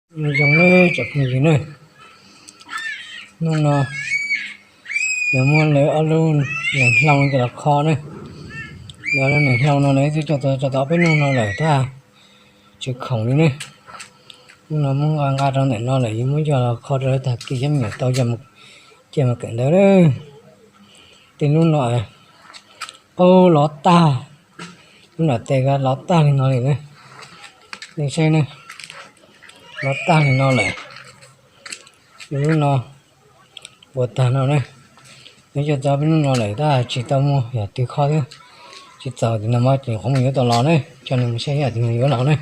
Zoo na tsoom phooj ywg na, hnub no yog muab lawv ob lub nees hlau no coj los kho na. Ob lub nees hlau no lawv twb coj tau tso tau ob peb hnub no lawm tab tsis khoom li ne. Hnub no muab nqa nqa rau ntawm no lawm, yuav muab coj los kho rau lawv tag kis cov me nyuam tau cia mus kawm ntawv lawm. Tej lub no qaub lov tag, lub nram tes lov tag li no li na. Nej saib ne, lov tag li no lawm. Lub no puas tag no na. Nws coj tau peb hnub no lawm tab tsis tau muaj yam twg kho thiab. Tsis txaus ces no mas ces qhov mus yuav tau los na, coj nws mus saib yam twg nws yuav los na.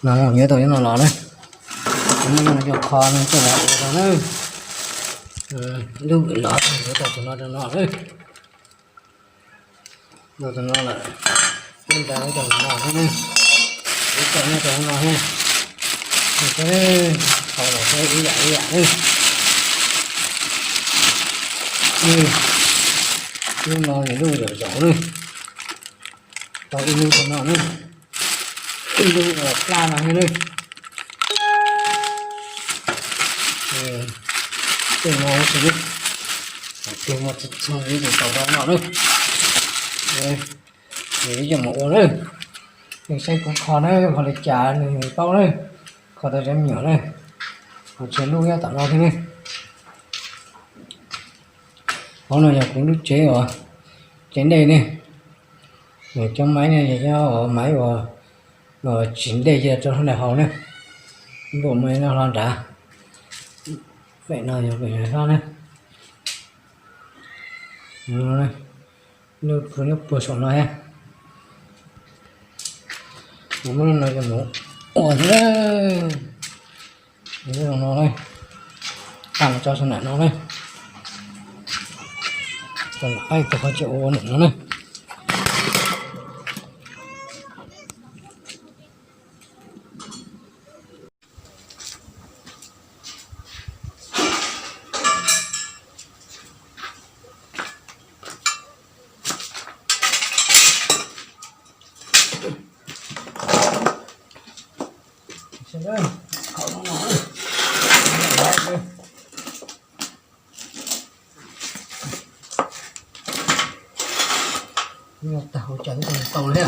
No, yuav tau yuav no los na. Muab no coj kho no coj los ua rau na. Lub los yuav tau tus no rau no na. Ua tus no lawm, ib nta ua tus no thiab ne. Ib tau nyob rau no thiab. Tau lawm thiab ib yam ib yam ne. Lub no yog lub yom zaum ne. Tau ib lub rau no ne. Ib lub plab no thiab ne. Tej no xwb, tej no txog ib tus tau rau no na. Nws ib yam mus ua na. Nws saib kuv kho na, kho li cas nws paub na. Kho tau cov me nyuam na. Ho tshuav lub nyob tom no thiab ne. Hauv no yog kuv lub tsev uas tsev dej ne. Cov maiv no yog cov maiv uas tsis dej cia rau hauv daim haus na. Npum me no hlo nrad. Pem no yog pem hlob na. Lub puag saum no thiab. Kuv muab lub no coj mus ua thiab. Lub no na, tso saum nram no na. Tau lam qaij tau qhov chaw ua nram no na. Tag hauv cas tau li.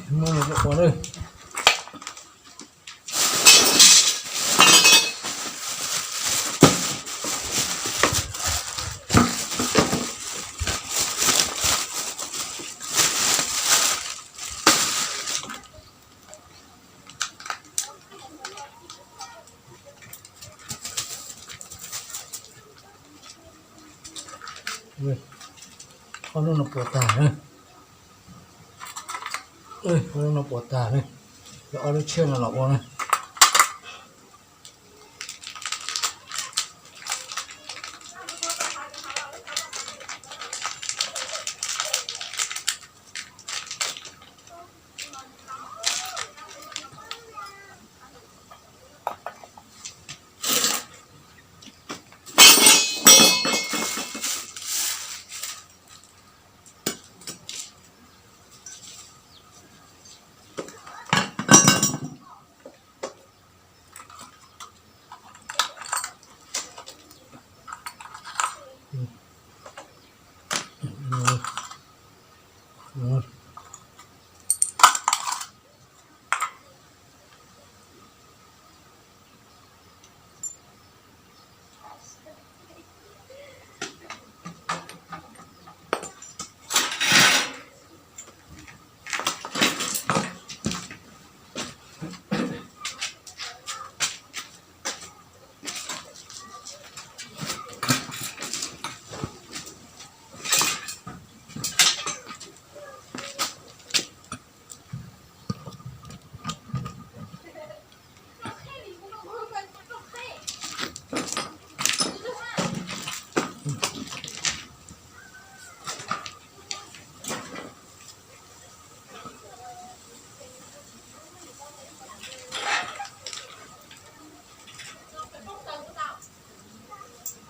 Muab no coj ua na. Ob lub no puas tag na. Ob lub no puas tag na. Yog ob lub tshiab no los ua na.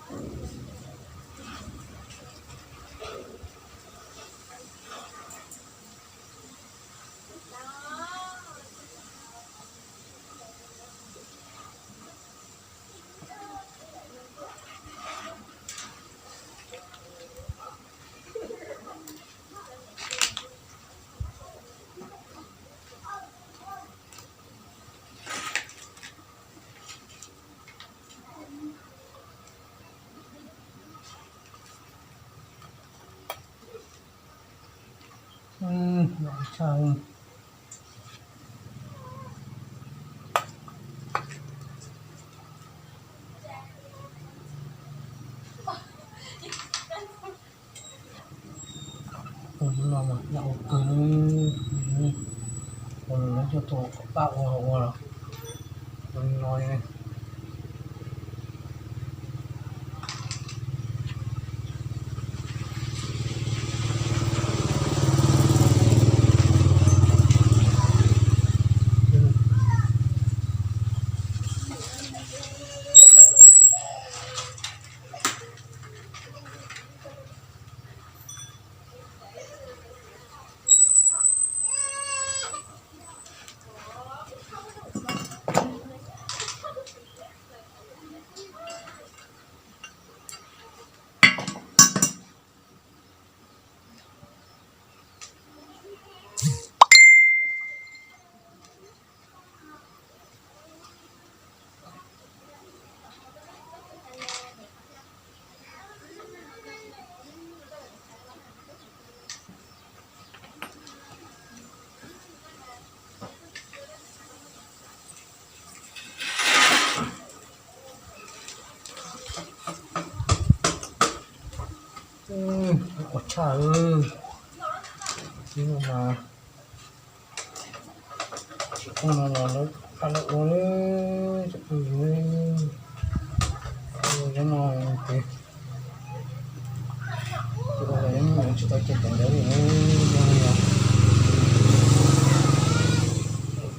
Ua no mas yog ua kawg, ua no coj tuaj kom pab ua ua los ua no. Ua tshaj, ib no mas tsis pub no los lawv pab lawv ua, tsis pub yus, ua no ces ua los yeej tsis tau cai tom ntawd li.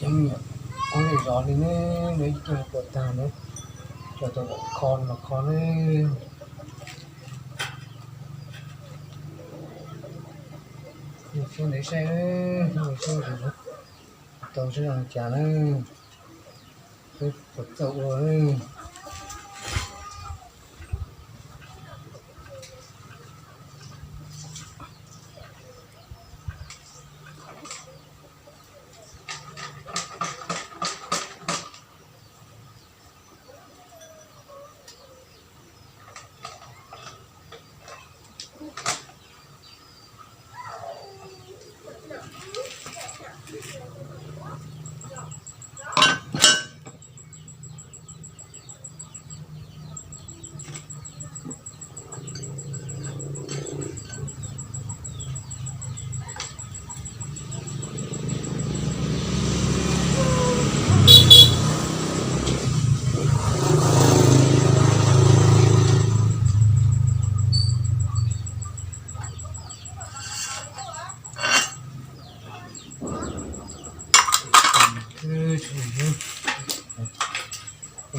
Cov me nyuam qhuav zom li ne, lawv coj puas tag ne, coj tau kho los kho ne. Mus xyuas ntev saib, mus xyuas tau saib zoo cas na, peb puas txawj ua.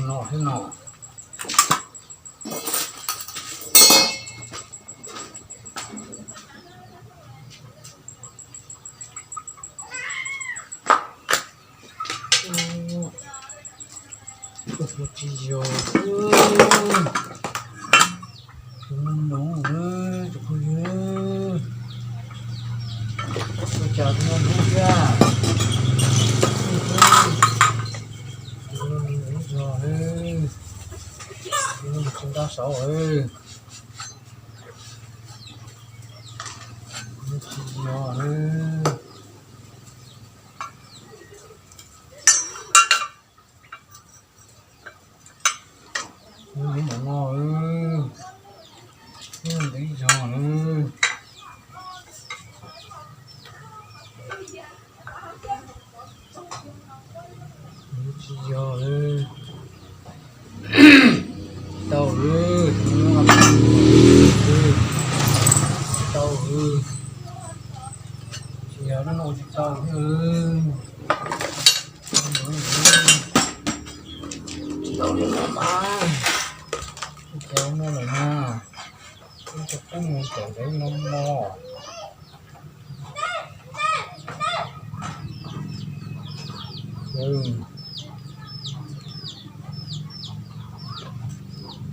No xwb no. Ua tsis yog, tus no noo, tus phooj ywg, ua cas tus no noo thiab? Tus no noo zog, tus no tsis nqa saud, tsis yog. Nws npaum no, nws ntawd ib zaug na. Nws tsis yog, tau, tau, Cov no lawm na, ib cov qub mus tom ntawd no mog.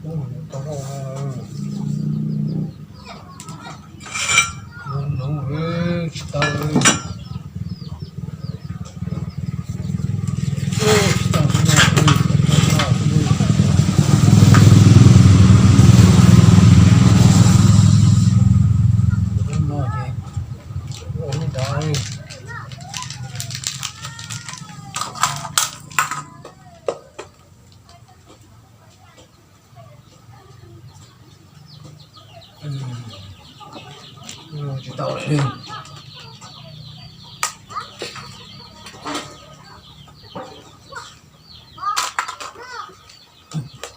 Qub mus tau lauj. Nuv, tsis tau li. Tsis tau li no li. No ces ua li ntawd. Tsis tau li.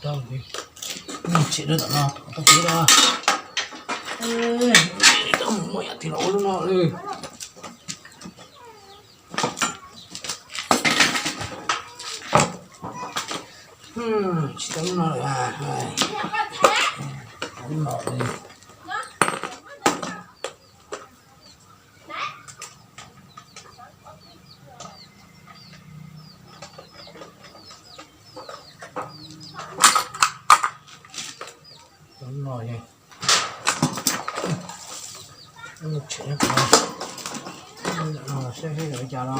Tau li. Tsis tau tom no, tau li da. Tau mus muaj yam twg los ua lub no li. Tsis tau lub no lawm. Lub no li. Lub no li. Lub no tseem no, saib seb lawv cas no.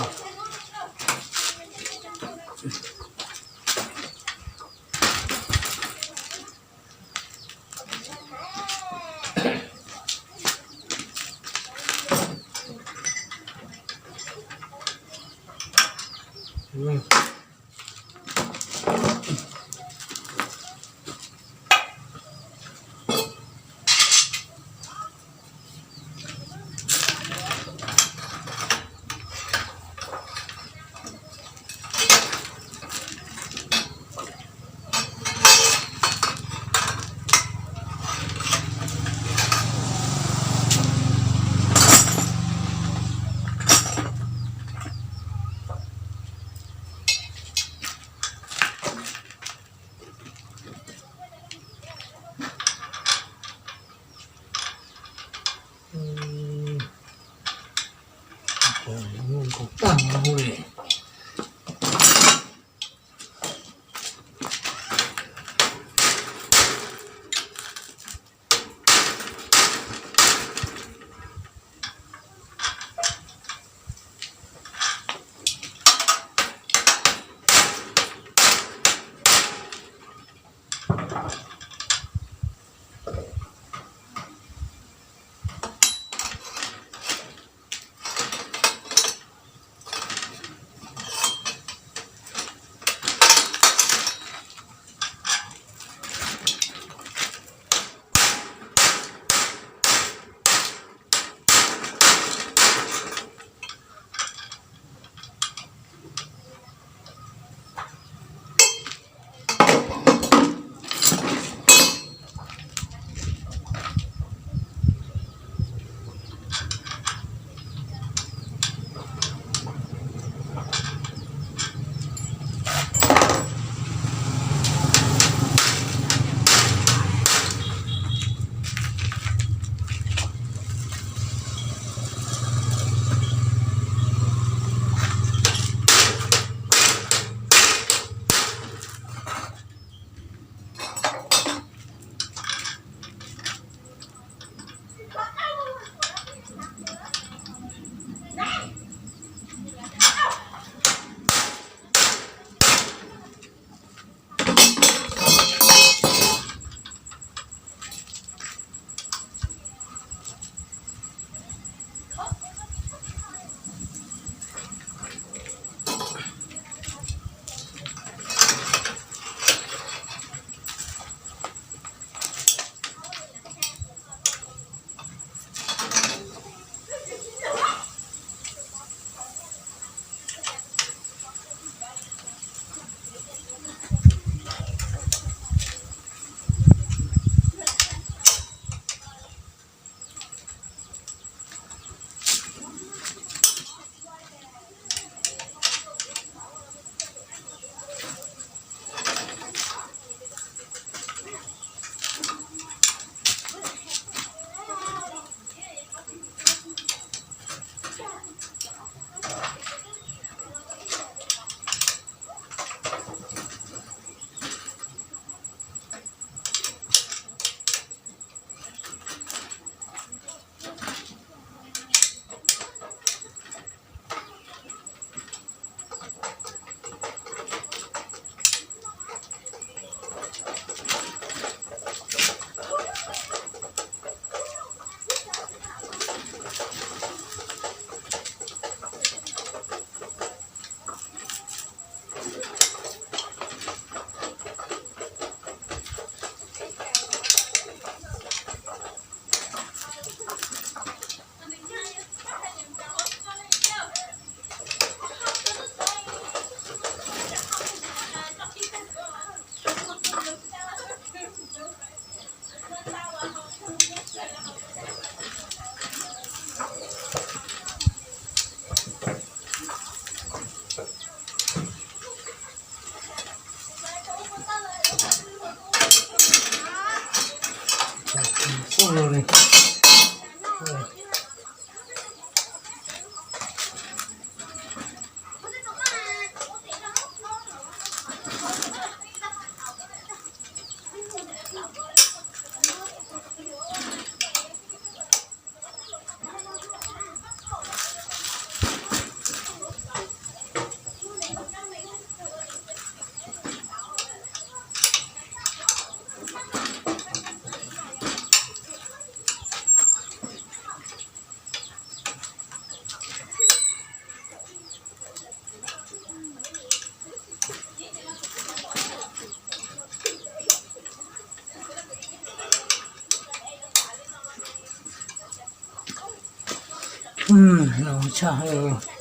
Noj tshaj.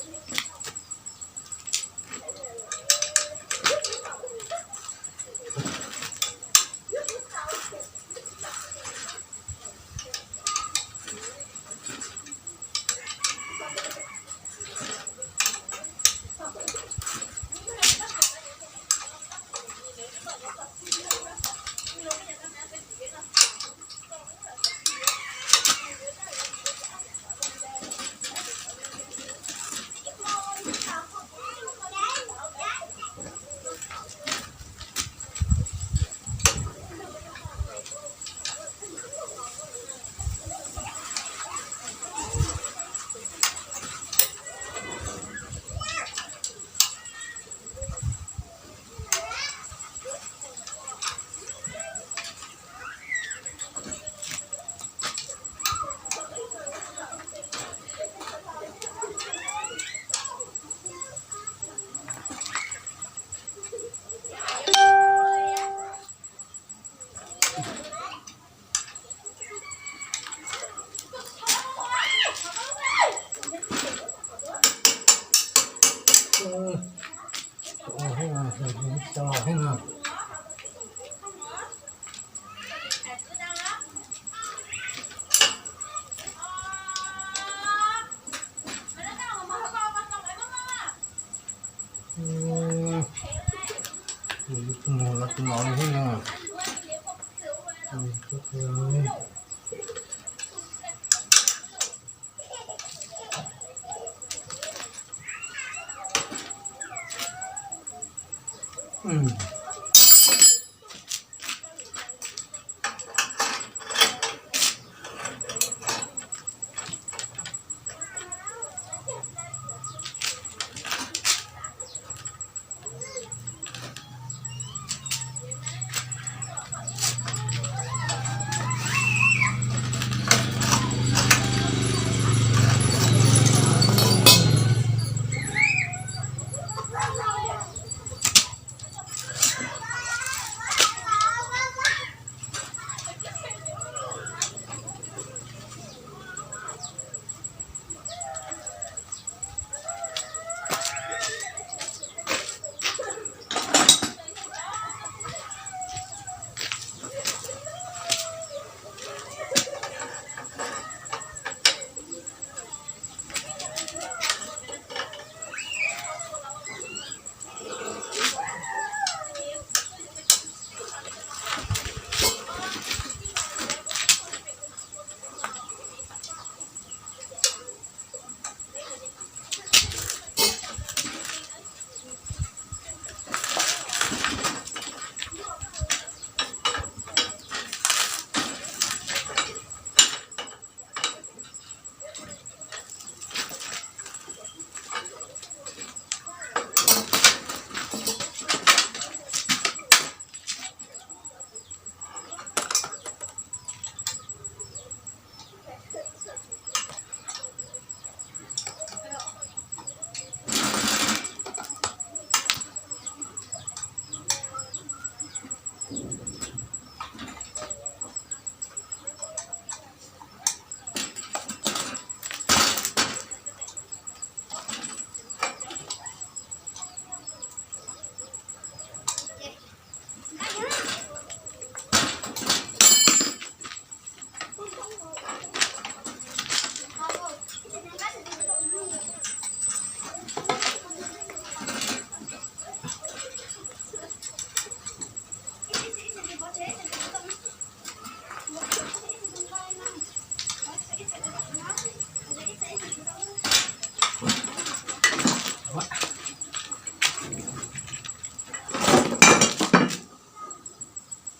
Tus no li thiab no.